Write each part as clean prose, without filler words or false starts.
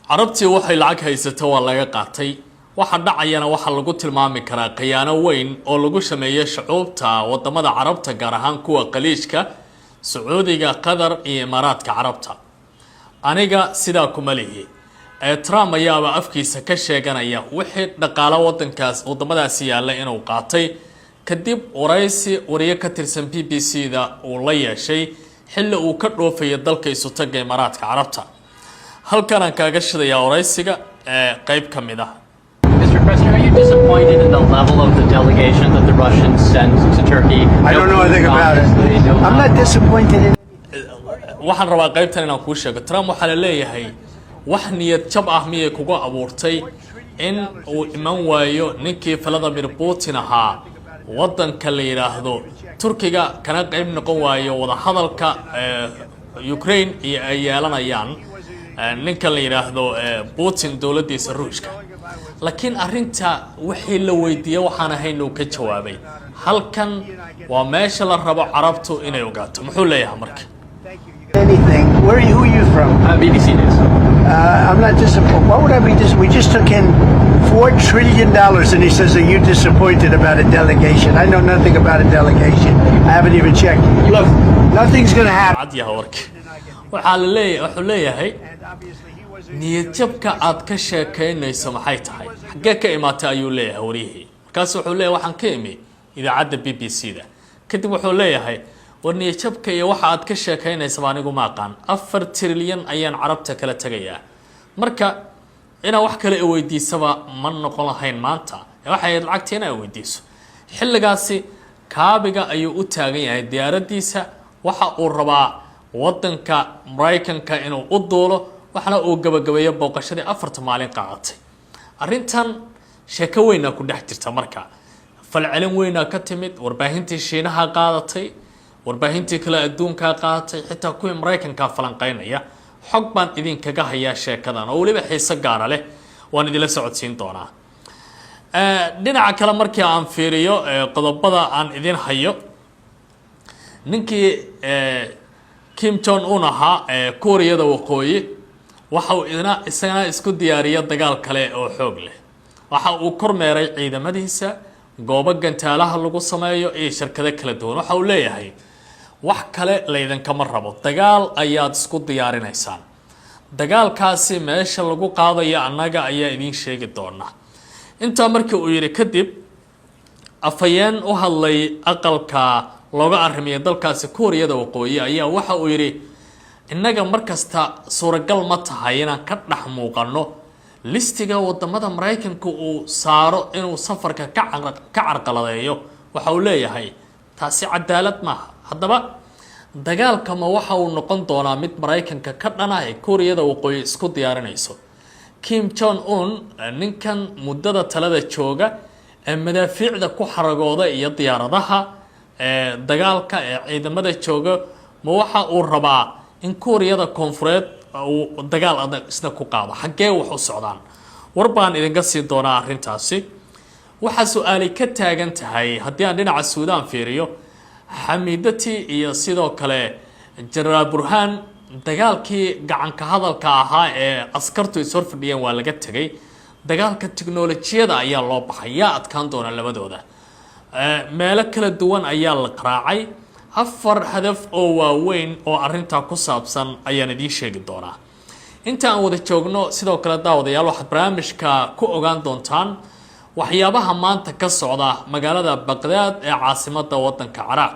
Carabtii waxay lacag haysata waa laga qaatay. Waxa dhacayana waxaa lagu tilmaami karaa khiyaano weyn oo lagu sameeyey shucuubta wadamada Carabta, gaar ahaan kuwa Khaliijka, Sacuudiga, Qatar iyo Imaaraadka Carabta. Aniga sidaa kuma lihi ee Trump ayaaba afkiisa ka sheeganaya wixii dhaqaalo wadankaas, wadamadaasi yaalla inuu qaatay, kadib waraysi wariyo ka tirsan BBC da uu la yeeshay xilli uu ka dhoofayo dalka Isutaga Imaaraadka Carabta. Halkan aan kaaga shidayaa waraysiga ee qeyb ka mid ah. Mr. President, are you disappointed in the level of the delegation that the Russians sent to Turkey? I don't know anything about it. Obviously, no. I'm not disappointed in Waxaan rabaa qaybtan inaan kuu sheego. Trump waxaa la leeyahay, wax niyad jab ah miyay kuga abuurtay in uu iman waayo ninkii Vladimir Putin ahaa waddanka la yidhaahdo Turkiga, kana qayb noqon waayo wadahadalka Ukraine iyo ay yeelanayaan ninka la yidhaahdo Putin, dowladdiisa Ruushka? Laakiin arrinta wixii la weydiiyey waxaan ahayn uu ka jawaabay. Halkan waa meesha la rabo Carabtu inay ogaato. Muxuu leeyahay marka? anything. Where are you, who are you from? BBC News. I'm not disappointed. Why would I be dis? We just took in $4 trillion, and he says, "Are you disappointed about a delegation?" I know nothing about a delegation. I haven't even checked. Look, nothing's going to happen. Cad yaha warka. Waxaa la leeyahay, wuxuu leeyahay, niyad jabka aad ka sheekaynayso maxay tahay? Xaggee ka imaatay, ayuu leeyahay waryihii. Markaasu wuxuu leeyahay, waxaan ka imi idaacadda BBC da. Kadib wuxuu leeyahay, war niyad jabka iyo waxa aad ka sheekaynaysaba anigu ma aqaan. 4 trilyan ayaan Carabta kala tegayaa. Marka inaa wax kale i weydiisaba ma noqon lahayn maanta. Ee waxay ahayd lacagta inaa weydiiso. Xilligaasi kaabiga ayuu u taagan yahay diyaaraddiisa. Waxa uu rabaa wadanka Maraykanka inuu u duulo, waxaana uu gabagabeeyo booqashadii 4ta maalin qaadatay. Arrintan sheeko weynaa ku dhex jirta. Marka falcelin weynaa ka timid, warbaahintii Shiinaha qaadatay, warbaahintii kale adduunkaa qaadatay, xitaa kuwii Maraykankaa falanqeynaya. Xog baan idinkaga hayaa sheekadan oo weliba xiiso gaara leh, waan idinla socodsiin doonaa. Dhinaca kale markii aan fiiriyo qodobada aan idin hayo, ninkii Kim Jong Un ahaa ee Kuuriyada Waqooyi waxa uu idna isagana isku diyaariya dagaal kale oo xoog leh. Waxa uu kormeeray ciidamadiisa, goobo gantaalaha lagu sameeyo iyo shirkado kala duwan. Waxa uu leeyahay, wax kale laydinkama rabo, dagaal ayaad isku diyaarinaysaan. Dagaalkaasi meesha lagu qaadayo annaga ayaa idiin sheegi doona. Intaa markii uu yidhi kadib, afhayeen u hadlay aqalka looga arrimiya dalkaasi Kuuriyada Waqooyi ayaa waxa uu yidhi, innaga markasta suuragal ma tahay inaan ka dhex muuqano listiga wadamada Maraykanka uu saaro inuu safarka ka carqaladeeyo. Waxa uu leeyahay, taasi cadaalad maaha. Haddaba dagaalkama waxa uu noqon doonaa mid Maraykanka ka dhana ay Kuuriyada Waqooyi isku diyaarinayso? Kim Jong Un, ninkan muddada talada jooga ee madaafiicda ku xaragooda iyo diyaaradaha ee dagaalka ee ciidamada jooga, ma waxa uu rabaa in Kuuriyada Koonfureed uu dagaal adag isna ku qaado? Xaggee wax u socdaan? War baan idinka sii doonaa arrintaasi. Waxaa su-aali ka taagan tahay haddii aan dhinaca Suudaan fiiriyo, Xamiidati iyo sidoo kale Jenaraal Burhaan, dagaalkii gacanka hadalka ahaa ee askartu is horfadhiyeen waa laga tegay. Dagaalka tiknolojiyada ayaa loo baxay. Yaa adkaan doona labadooda? Meelo kala duwan ayaa la qaraacay. Afar hadaf oo waaweyn oo arrintaa ku saabsan ayaan idiin sheegi doonaa inta aan wada joogno. Sidoo kale, daawadayaal, waxaad barnaamijka ku ogaan doontaan waxyaabaha maanta ka socda magaalada Baqdaad ee caasimadda waddanka Ciraaq.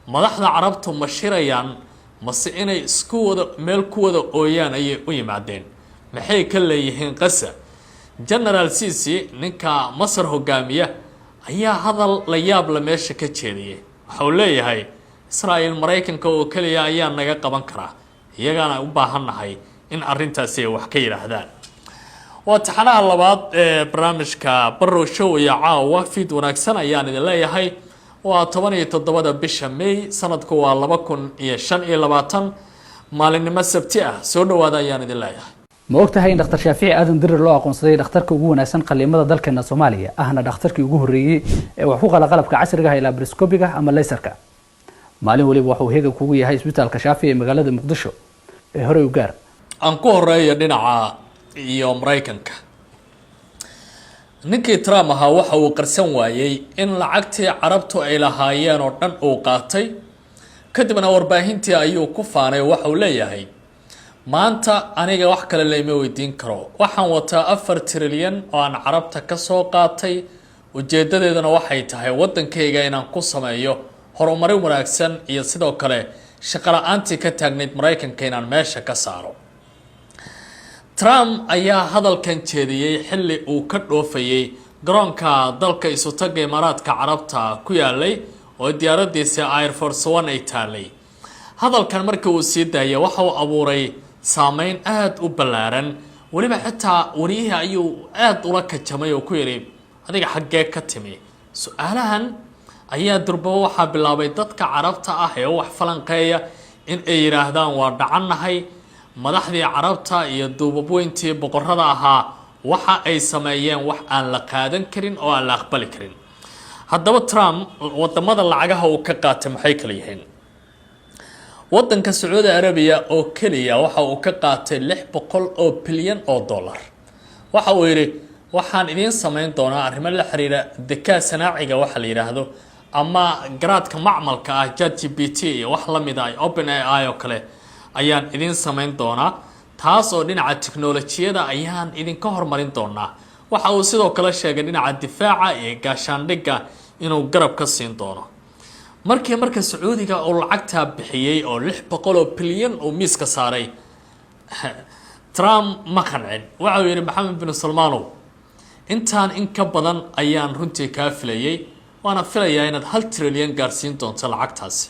Madaxda Carabtu ma shirayaan mase inay isku wada meel ku wada ooyaan ayay u yimaadeen? Maxay ka leeyihiin Qasa? General Sisi, ninka Masar hogaamiya, ayaa hadal la yaab la meesha ka jeediyay. Waxa uu leeyahay, Israel Maraykanka oo keliya ayaa naga qaban karaa, iyagaana u baahan nahay in arrintaasi ay wax ka yidhaahdaan. Waa taxanaha labaad ee barnaamijka Barrow Show iyo caawa fiid wanaagsan ayaan idin leeyahay. Waa 17-da bisha May, sanadku waa 2025, maalinimo Sabti ah. Soo dhawaada ayaan idin leeyahay. Ma og tahay in Dhakhtar Shaafici Aadan Dirir loo aqoonsaday dhakhtarka ugu wanaagsan qaliimada dalkeena Soomaaliya, ahna dhakhtarkii ugu horreeyey ee wax ku qala qalabka casriga ah ee laparoscopiga ama laserka? Maalin waliba waxuu heega kugu yahay Isbitaalka Shaafi ee magaalada Muqdisho ee horey u gaar. Aan ku horeeya dhinaca Iyo Maraykanka. Ninkii Trump ahaa waxa uu qarsan waayey in lacagtii Carabtu ay lahaayeen oo dhan uu qaatay. Kadibna warbaahintii ayuu ku faanay. Waxa uu leeyahay, "Maanta aniga wax kale layma weydiin karo. Waxaan wataa 4 trilyan oo aan Carabta ka soo qaatay. Ujeedadeeduna waxay tahay waddankayga inaan ku sameeyo horumarin wanaagsan iyo sidoo kale shaqo la-aantii ka taagnayd Maraykanka inaan meesha ka saaro." Trump ayaa hadalkan jeediyey xilli uu ka dhoofayey garoonka dalka Isutaga Imaaraadka Carabta ku yaalay oo diyaaradiisa Air Force One ay taalay. Hadalkan markii uu sii daayay waxa uu abuuray saameyn aada u ballaaran. Weliba xitaa wariyihii ayuu aada ula kajamay oo ku yidhi, "Adiga xaggee ka timi?" Su-aalahan ayaa durbaba waxaa bilaabay dadka Carabta ah ee wax falanqeeya in ay yidhaahdaan, "Waa dhacannahay. Madaxdii Carabta iyo duubabweyntii boqorada ahaa waxa ay sameeyeen wax aan la qaadan karin oo aan la aqbali karin." Haddaba Trump wadamada lacagaha uu ka qaatay maxay kala yihiin? Wadanka Sacuudi Arabiya oo keliya waxa uu ka qaatay $600 bilyan. Waxa uu yidhi, "Waxaan idiin samayn doonaa arrimo la xiriira dekaa sanaaciga, waxa la yidhaahdo ama garaadka macmalka ah, ChatGPT iyo wax lamid ah, OpenAI oo kale ayaan idiin samayn doonaa. Taas oo dhinaca teknolojiyada ayaan idinka hormarin doonaa." Waxa uu sidoo kale sheegay dhinaca difaaca iyo gaashaandhigga inuu garab ka siin doono. Markii marka Sacuudiga uu lacagtaa bixiyey oo 600 bilyan uu miiska saaray, Trump ma qancin. Waxa uu yidhi, "Maxamed bin Salmaanow, intaan in ka badan ayaan runtii kaa filayay, waana filayaa inaad 1 trilyan gaarsiin doonto lacagtaasi."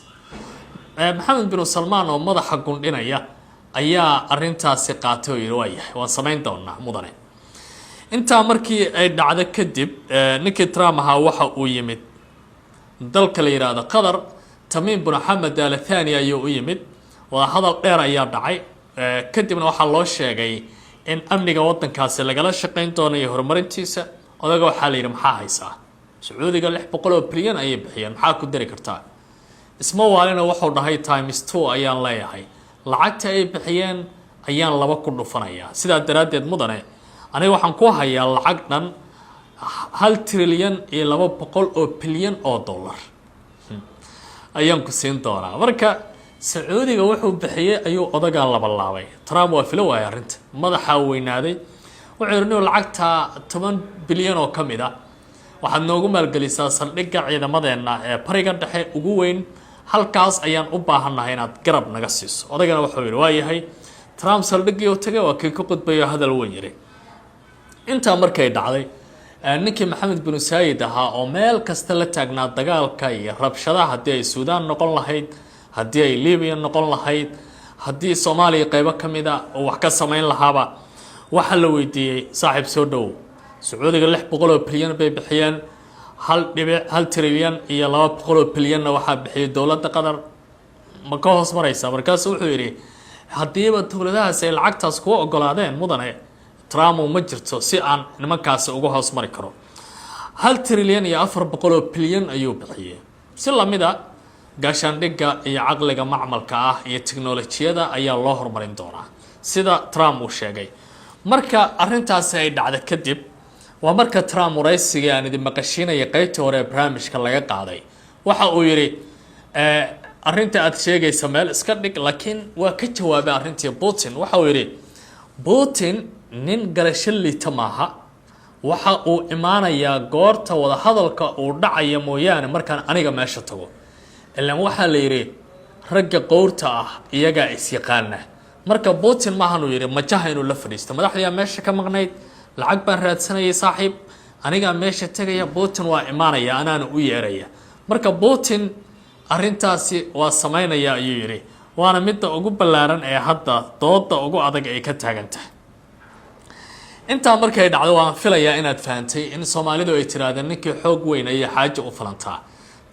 Maxamed bin Salmaan oo madaxa gundhinaya ayaa arintaasi qaatay oo yidhi, "Waa yahay, waan samayn doonaa, mudane." Intaa markii ay dhacdo kadib, ninkii Trump ahaa waxa uu yimid dalka la yidhaahdo Qatar. Tamiim bin Xamed Al Thani ayuu u yimid. Wadahadal dheer ayaa dhacay. Kadibna waxaa loo sheegay in amniga wadankaasi lagala shaqeyn doono iyo horumarintiisa. Odaga waxaa la yidhi, "Maxaa haysaa? Sacuudiga 600 bilyan ayay bixiyeen, maxaa ku dari kartaa?" Isma waalina, wuxuu dhahay, "Times two ayaan leeyahay. Lacagta ay bixiyeen ayaan laba ku dhufanayaa. Sidaa daraaddeed, mudane, aniga waxaan ku hayaa lacag dhan $1.2 trilyan ayaan ku siin doonaa." Marka Sacuudiga wuxuu bixiyey ayuu odagaa labalaabay. Trump waa filo waaya arrinta, madaxaa weynaaday. Wuxuu yidhi, "Nin lacagta 10 bilyan oo ka mid ah waxaad noogu maalgelisaa saldhigga ciidamadeenna ee Bariga Dhexe ugu weyn. Halkaas ayaan u baahannahay inaad garab naga siiso." Odagana wuxuu yidhi, "Waa yahay." Trump saldhiggii u tagay, waa kii ka qudbayo, hadal weyn yidhi. Intaa markay dhacday, ninkii Maxamed binu Saayid ahaa oo meel kasta la taagnaa dagaalka iyo rabshadaha, haddii ay Suudaan noqon lahayd, haddii ay Libiya noqon lahayd, haddii Soomaaliya qeybo ka mid a oo wax ka samayn lahaaba, waxaa la weydiiyey, "Saaxiib, soo dhowow. Sacuudiga 600 bilyan bay bixiyeen, 1.1 trilyan iyo 200 bilyanna waxaa bixiyay dowladda Qatar. Ma ka hoos maraysaa?" Markaasu wuxuu yidhi, "Haddiiba dowladahaas ay lacagtaas kuwa ogolaadeen, mudane Trump, ma jirto si aan nimankaasi uga hoos mari karo." 1.4 trilyan ayuu bixiyey. Si lamid a gaashaandhigga iyo caqliga macmalka ah iyo teknolojiyada ayaa loo horumarin doonaa, sida Trump uu sheegay. Marka arrintaasi ay dhacda kadib, waa marka Trump waraysigii aan idin maqashiinaya qeybtii hore ee barnaamijka laga qaaday. Waxa uu yidhi, "Arrinta aad sheegaysa meel iska dhig," laakiin waa ka jawaabay arrintii Putin. Waxa uu yidhi, "Putin nin garasho liita maaha. Waxa uu imaanayaa goorta wadahadalka uu dhacaya mooyaane, markaan aniga meesha tago. Ilaan waxaa la yidhi ragga qowrta ah iyagaa is-yaqaana." Marka Putin maahanuu yidhi majaha inuu la fadhiisto. "Madaxdiyaa meesha ka maqnayd, lacag baan raadsanayay saaxiib, anigaa meesha tegaya. Putin waa imaanaya, anaana u yeeraya. Marka Putin arrintaasi waa samaynaya," ayuu yidhi. Waana midda ugu ballaaran ee hadda dooda ugu adag ay ka taagan tahay. Intaa markay dhacdo, waan filayaa inaad fahantay in Soomaalidu ay tihaahdeen, "Ninkii xoog weyn ayay xaaja u falantaa."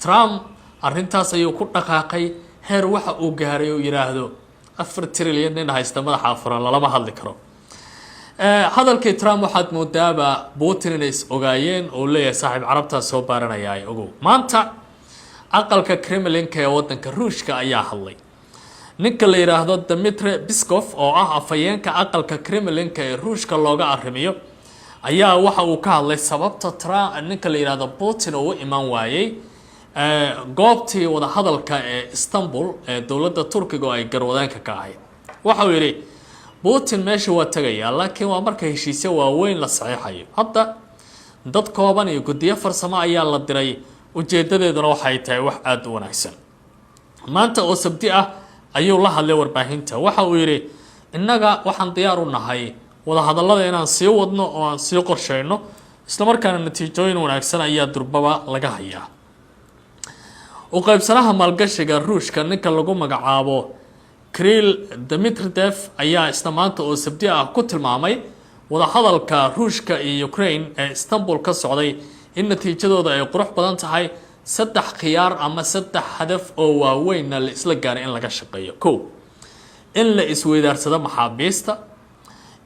Trump arrintaas ayuu ku dhaqaaqay. Heer waxa uu gaaray uu yidhaahdo, "4 trilyan nin haysta madaxa furan lalama hadli karo." Hadalkii Trump waxaad moodaaba Putin inay is ogaayeen oo leeyahay, "Saaxiib, Carabtaa soo baaranaya ogow." Maanta aqalka Kremlinka ee wadanka Ruushka ayaa hadlay. Ninka la yidhaahdo Dmitri Peskov, oo ah afhayeenka aqalka Kremlinka ee Ruushka looga arrimiyo, ayaa waxa uu ka hadlay sababta Trump, ninka la yidhaahdo Putin, uu u imaan waayey goobtii wadahadalka ee Istanbul ee dowladda Turkiga oo ay garwadeenka ka ahayd. Waxa uu yidhi Putin meesha waa tegayaa, laakiin waa marka heshiisyo waaweyn la saxiixayo. Hadda dad kooban iyo guddiyo farsamo ayaa la diray, ujeedadeeduna waxay tahay wax aada u wanaagsan. Maanta oo Sabti ah ayuu la hadlay warbaahinta. Waxa uu yidhi: "Innaga waxaan diyaar u nahay wadahadallada inaan sii wadno oo aan sii qorsheyno, islamarkaana natiijooyin wanaagsan ayaa durbaba laga hayaa." U qaybsanaha maalgashiga Ruushka, ninka lagu magacaabo Kirill Dmitriev, ayaa isna maanta oo Sabti ah ku tilmaamay wadahadalka Ruushka iyo Ukraine ee Istanbul ka socday in natiijadooda ay qurux badan tahay, saddex khiyaar ama saddex hadaf oo waaweynna la isla gaaray in laga shaqeeyo: kow, in la isweydaarsado maxaabiista,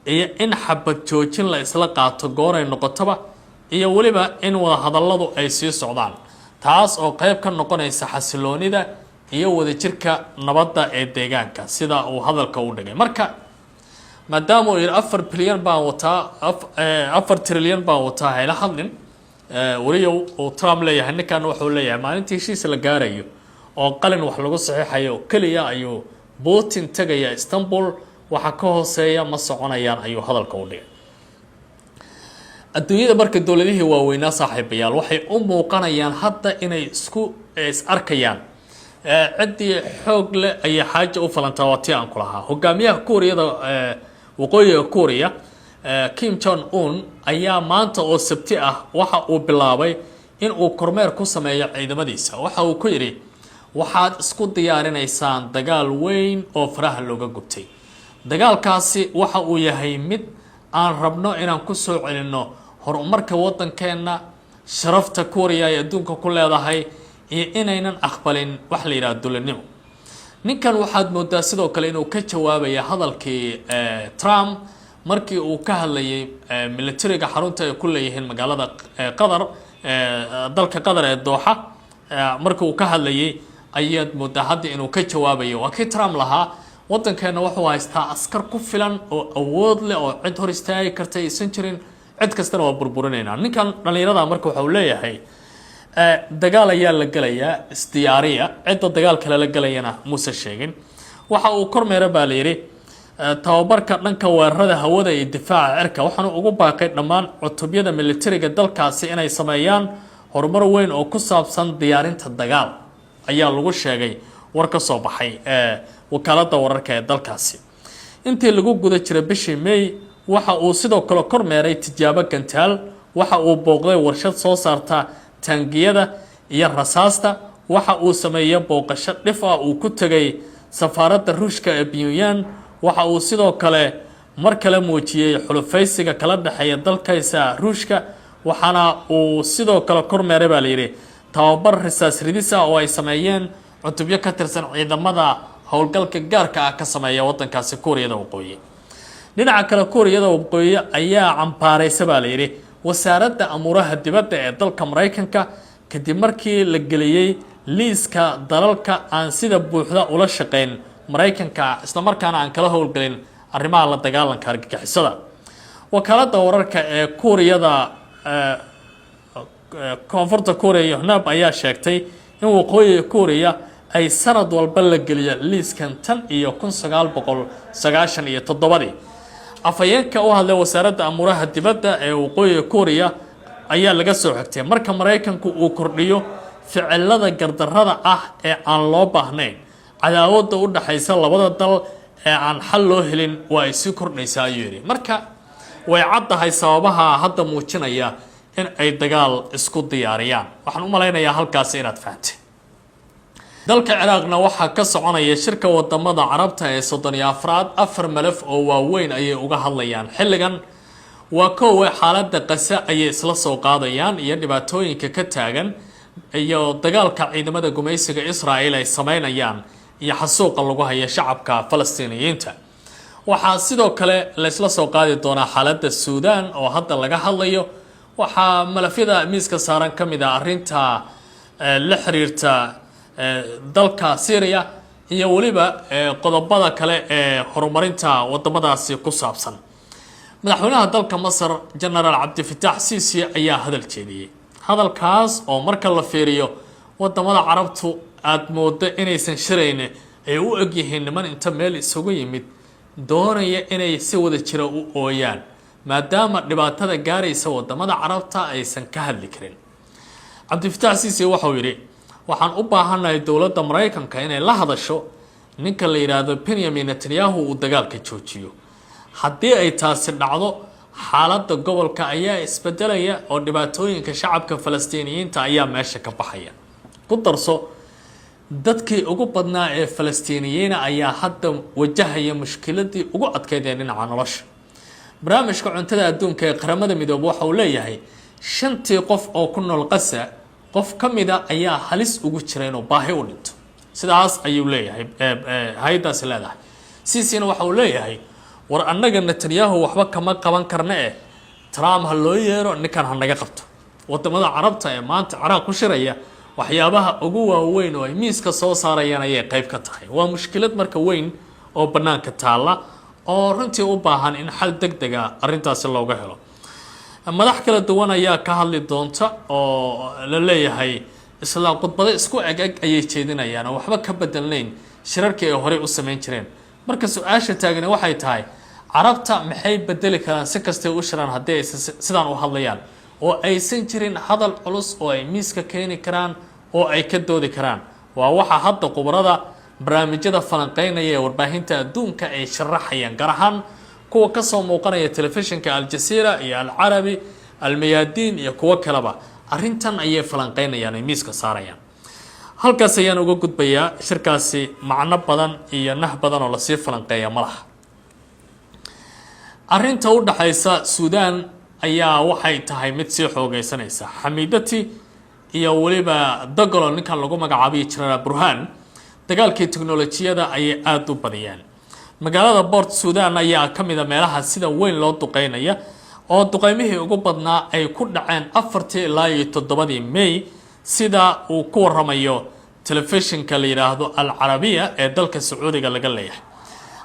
iyo in xabad joojin la isla qaato gooray noqotoba, iyo weliba in wadahadalladu ay sii socdaan, taas oo qeyb ka noqonaysa xasiloonida iyo wadajirka nabadda ee deegaanka, sida uu hadalka u dhigay. Marka maadaama uu yihi 4 bilyan baan wataa, 4 trilyan baan wataa, hayla hadlin weliyow, uu Trump leeyahay, ninkan wuxuu leeyahay maalintii heshiis la gaarayo oo qalin wax lagu saxiixayo keliya ayuu Putin tegaya Istanbul, waxa ka hooseeya ma soconayaan, ayuu hadalka u dhigay. Adduunyada marka dowladihii waaweynaa, saaxiibayaal, waxay u muuqanayaan hadda inay isku is arkayaan. Ciddii xoog leh ayay xaaja u falantaa. Waa tii aan ku lahaa hogaamiyaha Kuuriyada Waqooyiga, Kuuriya, Kim Jong Un, ayaa maanta oo Sabti ah waxa uu bilaabay in uu kormeer ku sameeyo ciidamadiisa. Waxa uu ku yidhi: "Waxaad isku diyaarinaysaan dagaal weyn oo faraha looga gubtay. Dagaalkaasi waxa uu yahay mid aan rabno inaan ku soo celinno horumarka waddankeenna, sharafta Kuuriya ay adduunka ku leedahay, iyo inaynan aqbalin wax la yidhaha dulinimo." Ninkan waxaad moodaa sidoo kale inuu ka jawaabaya hadalkii Trump markii uu ka hadlayay militariga xarunta ay ku leeyihiin magaalada Qatar, dalka Qatar ee Dooxa. Markii uu ka hadlayay ayaad moodaa hadda inuu ka jawaabayo. Waa kii Trump lahaa waddankeena wuxuu haystaa askar ku filan oo awood leh oo cid hor istaagi karta aysan jirin, cid kastana waa burburinaynaa. Ninkan dhallinyarada marka waxa uu leeyahay dagaal ayaa la gelayaa, isdiyaariya. Cidda dagaalka lala gelayana muuse sheegin. Waxa uu kormeera, baa la yidhi, tababarka dhanka weerarada hawada iyo difaaca cirka, waxaana ugu baaqay dhammaan cutubyada militariga dalkaasi inay sameeyaan horumar weyn oo ku saabsan diyaarinta dagaal, ayaa lagu sheegay war ka soo baxay wakaaladda wararka ee dalkaasi. Intii lagu guda jiray bishii May, waxa uu sidoo kale kormeeray tijaabo gantaal. Waxa uu booqday warshad soo saarta taangiyada iyo rasaasta. Waxa uu sameeyey booqasho dhif ah uu ku tegay safaaradda Ruushka ee Pyongyang. Waxa uu sidoo kale mar kale muujiyey xulufaysiga kala dhexeeya dalkaysa Ruushka. Waxaana uu sidoo kale kormeeray, baa layidhi, tababar rasaas ridis ah oo ay sameeyeen cutubyo ka tirsan ciidamada howlgalka gaarka ah ka sameeya waddankaasi Kuuriyada Waqooyi. Dhinaca kale, Kuuriyada Waqooyi ayaa cambaaraysa, baa layidhi, wasaaradda amuuraha dibadda ee dalka Maraykanka kadib markii la geliyey liiska dalalka aan sida buuxda ula shaqeyn Maraykanka, islamarkaana aan kala howlgelin arrimaha la dagaalanka argagixisada. Wakaaladda wararka ee Kuuriyada Koonfurta, Kuuriya, Yonhap, ayaa sheegtay in Waqooyiga Kuuriya ay sanad walba la geliyo liiskan tan iyo 1997-dii. Afhayeenka u hadlay wasaaradda amuuraha dibadda ee Waqooyiga Kuuriya ayaa laga soo xigtay: "Marka Maraykanku uu kordhiyo ficilada gardarrada ah ee aan loo baahnayn, cadaawadda u dhaxaysa labada dal ee aan xal loo helin waa ay sii kordhaysaa," ayuu yidhi. Marka way caddahay sababaha hadda muujinaya in ay dagaal isku diyaariyaan. Waxaan u malaynayaa halkaasi inaad fahamtay. Dalka Ciraaqna waxaa ka soconaya shirka wadamada Carabta ee 34aad. Afar malaf oo waaweyn ayay uga hadlayaan xilligan. Waa kowe, xaaladda Qasa ayay isla soo qaadayaan iyo dhibaatooyinka ka taagan, iyo dagaalka ciidamada gumaysiga Israel ay sameynayaan, iyo xasuuqa lagu haya shacabka Falastiiniyiinta. Waxaa sidoo kale laysla soo qaadi doonaa xaaladda Suudaan oo hadda laga hadlayo. Waxaa malafyada miiska saaran ka mid ah arrinta la xiriirta dalka Syria. Iyo weliba qodobada kale ee horumarinta wadamadaasi ku saabsan. Madaxweynaha dalka Masar, Genaraal Cabdifitaax Siisi, ayaa hadal jeediyey, hadalkaas oo marka la fiiriyo wadamada Carabtu aada moodo inaysan shirayne, ay u egyihiin niman inta meel isugu yimid doonaya inay si wada jira u ooyaan, maadaama dhibaatada gaaraysa wadamada Carabta aysan ka hadli karin. Cabdifitaax Siisi waxau yidhi: "Waxaan u baahannahay dowladda Maraykanka inay la hadasho ninka la yidhaahdo Benyamin Netanyahu, uu dagaalka joojiyo. Haddii ay taasi dhacdo, xaaladda gobolka ayaa isbedelaya oo dhibaatooyinka shacabka Falastiiniyiinta ayaa meesha ka baxaya. Ku darso, dadkii ugu badnaa ee Falastiiniyiina ayaa hadda wajahaya mushkiladii ugu adkeyd ee dhinaca nolosha. Barnaamijka Cuntada Adduunka ee Qaramada Midoobe waxa uu leeyahay shantii qof oo ku nool Qasa, qof ka mida ayaa halis ugu jira inuu baahi u dhinto." Sidaas ayuu leeyahay hay-addaasi leedahay. Sisina waxa uu leeyahay: "War annaga Netanyahu waxba kama qaban karna eh, Trump ha loo yeero, ninkan ha naga qabto." Wadamada Carabta ee maanta Ciraaq ku shiraya, waxyaabaha ugu waaweyn oo ay miiska soo saarayaan ayay qayb ka tahay. Waa mushkilad marka weyn oo bannaanka taalla oo runtii u baahan in xal deg dega arrintaasi looga helo. Madax kala duwan ayaa ka hadli doonta oo la leeyahay isla khudbado isku eg eg ayay jeedinayaan oo waxba ka bedelnayn shirarkii ay horey u samayn jireen. Marka su-aasha taagani waxay tahay: Carabta maxay bedeli karaan si kastay u shiraan haddii aysan sidaan u hadlayaan oo aysan jirin hadal culus oo ay miiska keeni karaan oo ay ka doodi karaan? Waa waxa hadda khubarada barnaamijyada falanqeynaya ee warbaahinta adduunka ay sharaxayaan, gaar ahaan kuwa kasoo muuqanaya telefishinka Aljazeera iyo Alcarabi, Almayaadiin iyo kuwo kaleba. Arrintan ayay falanqeynayaan, ay miiska saarayaan. Halkaas ayaan uga gudbayaa shirkaasi. Macno badan iyo nah badan oo lasii falanqeeya ma laha. Arrinta u dhaxaysa Suudaan ayaa waxay tahay mid sii xoogeysanaysa. Xamiidati iyo weliba Dagalo, ninkan lagu magacaabiyo Jenaraal Burhaan, dagaalkii teknolojiyada ayay aada u badiyeen. Magaalada Port Sudan ayaa ka mid a meelaha sida weyn loo duqeynaya, oo duqeymihii ugu badnaa ay ku dhaceen 4-tii ilaa iyo 7-dii May, sida uu ku waramayo telefishinka la yidhaahdo Al Carabiya ee dalka Sacuudiga laga leeyahay.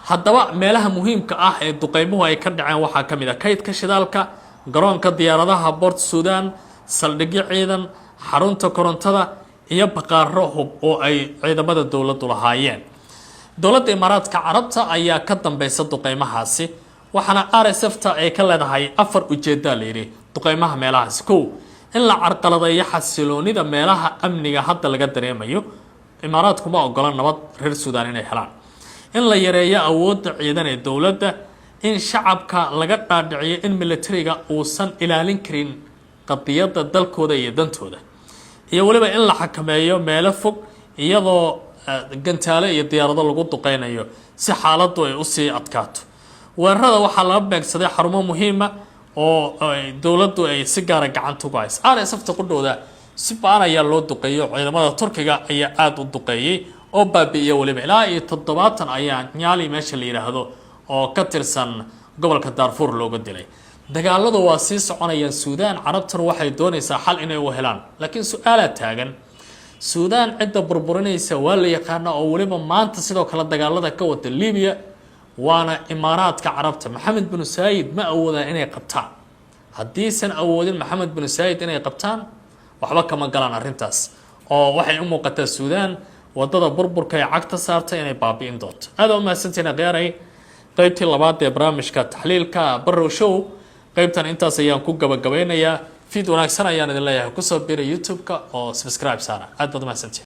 Haddaba meelaha muhiimka ah ee duqeymuhu ay ka dhaceen waxaa ka mid a kaydka shidaalka, garoonka diyaaradaha Port Sudan, saldhigyo ciidan, xarunta korontada iyo baqaaro hub oo ay ciidamada dowladdu lahaayeen. Dowladda Imaaraadka Carabta ayaa ka dambeysa duqeymahaasi, waxaana RSF ta ay ka leedahay afar ujeedaa la yidhi duqeymaha meelahaasi. Kow, in la carqaladeeyo xasiloonida meelaha amniga hadda laga dareemayo. Imaaraadku ma ogola nabad reer Suudaan inay helaan. In la yareeyo awoodda ciidan ee dowladda. In shacabka laga dhaadhiciyo in militariga uusan ilaalin karin qadiyadda dalkooda iyo dantooda. Iyo weliba in la xakameeyo meelo fog, iyadoo gantaale iyo diyaarado lagu duqeynayo, si xaaladdu ay usii adkaato. Weerarada waxaa laga beegsaday xarumo muhiima oo dowladdu ay si gaara gacanta ugu haysa. RSF ta qudhooda si ba-an ayaa loo duqeeyo. Ciidamada Turkiga ayaa aada u duqeeyey oo baabi'iya weliba. Ilaa iyo 70 ayaa Nyaali, meesha la yidhaahdo oo ka tirsan gobolka Daarfuur, looga dilay. Dagaaladu waa sii soconayaan Suudaan. Carabtuna waxay doonaysaa xal inay u helaan, laakiin su-aalaa taagan: Suudaan cidda burburinaysa waa la yaqaana, oo weliba maanta sidoo kale dagaalada ka wata Libiya, waana Imaaraadka Carabta. Maxamed binu Saayid ma awoodaan inay qabtaan? Haddiisan awoodin Maxamed binu Saayid inay qabtaan, waxba kama galaan arrintaas, oo waxay u muuqataa Suudaan wadada burburka ee cagta saarta inay baabi'in doonto. Aada u mahadsantiin, akhiyaaray. Qeybtii labaad ee barnaamijka taxliilka Barrow Show qeybtan intaas ayaan ku gabagabeynayaa. Fiid wanaagsan ayaan idin leeyahay. Kusoo bira YouTube-ka oo subscribe saara. Aad baad umahadsantiin.